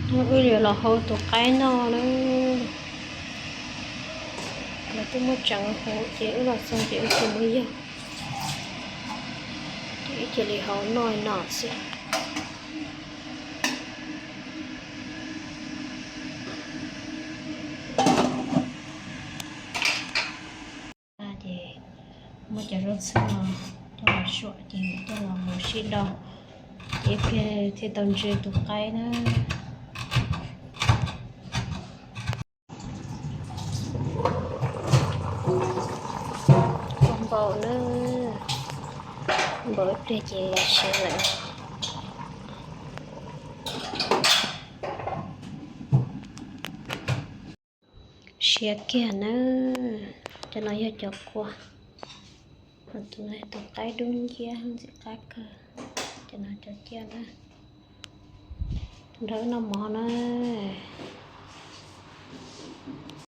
Wb yuav los hau tus qaib noj na. Los twb muab tseev huv ces wb los txog ces wb tsis muab yog, ces wb cia li hau noj no xwb. Ces muab cov zaub ntxhwb no coj los suam ces coj los mus sib do, ces ib pliag thiaj tau ntsw tus qaib na. Npaum na, npaum ib pliag ces siav lawm. Siav kiag na. Cov no yog cov kua, ho tus no tus qaib dub nciab ntxim qab kawg. Cov no cov ciaj na, nrog wb noj mov na.